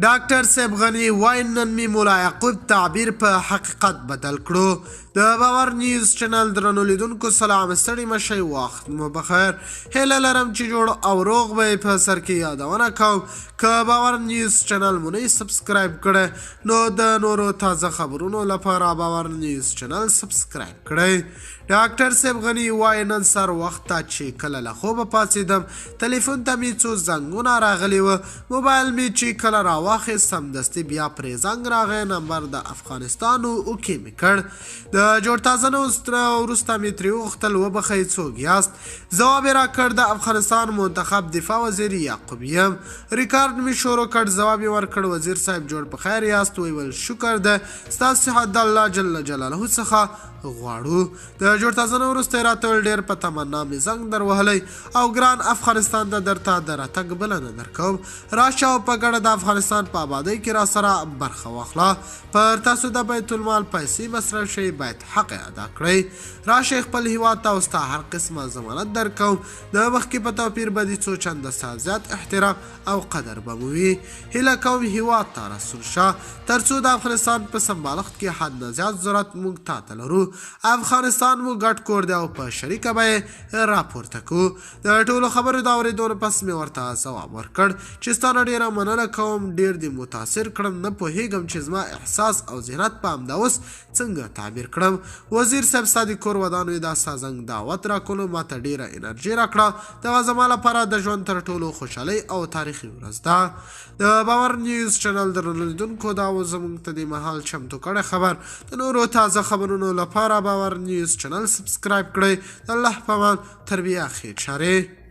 ډاکټر صاحب غني وای نن می مولا یعقوب تعبیر په حقیقت بدل کړو. د باور نیوز چینل درنو لیدونکو سلام، ستړي مشئ، وخت مو بخیر. هیله لرم چې جوړ او روغ به. په سر کې یادونه کوم، که باور نیوز چینل مو نه سبسکرایب کړی نو د نورو تازه خبرونو لپاره باور نیوز چینل سبسکرایب کړئ. ډاکټر صاحب غني وای نن سر وخت ته چې کله له خوبه پاڅېدم، تلیفون ته مې څو زنګونه راغلي وه. موبایل مې چې کله راواخیست، سمدستي بیا پرې زنګ راغی. نمبر د افغانستان و، اوکې مې کړ. د جوړ تازه نه وروسته مې ترې وغوښتل، وبخښئ، څوک یاست؟ ځواب یې راکړ، د افغانستان منتخب دفاع وزیر یعقوب یم. ریکارډ مې شروع کړ، ځواب یې ورکړ، وزیر صاحب جوړ په خیر یاست؟ ویل شکر ده، ستاسو صحت د الله جل جلاله څخه غواړو. د جوړ تازه نه وروسته یې راته ویل، ډېر په تمنا مې زنګ در وهلی او ګران افغانستان ته درته د راتګ بلنه درکوم. راشه او په ګډه د افغانستان په آبادۍ کې راسره برخه واخله. پر تاسو د بیت المال پیسې مصرف شي، باید حق ادا کړئ. راشئ خپل هیواد ته او ستا هر قسمه ضمانت درکوم. د مخکې په توپیر به دې څو چنده ستا زیات احترام او قدر به مو وي. هیله کوم هیواد ته راستون شه، ترڅو د افغانستان په سمبالښت کې حد نه زیات ضرورت موږ تا ته لرو. افغانستان مو ګډ کور دی او په شریکه به یې راپورته کو. د ټولو خبرو د اورېدو نه پس مې ورته ځواب ورکړ چې ستا نه ډېره مننه کوم، ډېر دې متاثر کړم. نه پوهېږم چې زما احساس او ذهنت په همدا اوس څنګه تعبیر کړم. وزیر صاحب ستا د کور ودان وي، دا ستا زنګ دعوت راکولو ماته ډېره انرژي راکړه. دغه زما لپاره د ژوند تر ټولو خوشحالۍ او تاریخي ورځ ده. د باور نیوز چینل درنو لیدونکو، دا و زموږ ته دې مهال چمتو کړی خبر. د نورو تازه خبرونو لپاره باور نیوز چینل سبسکرایب کړئ. د الله په امان، تر بیا ښې چارې.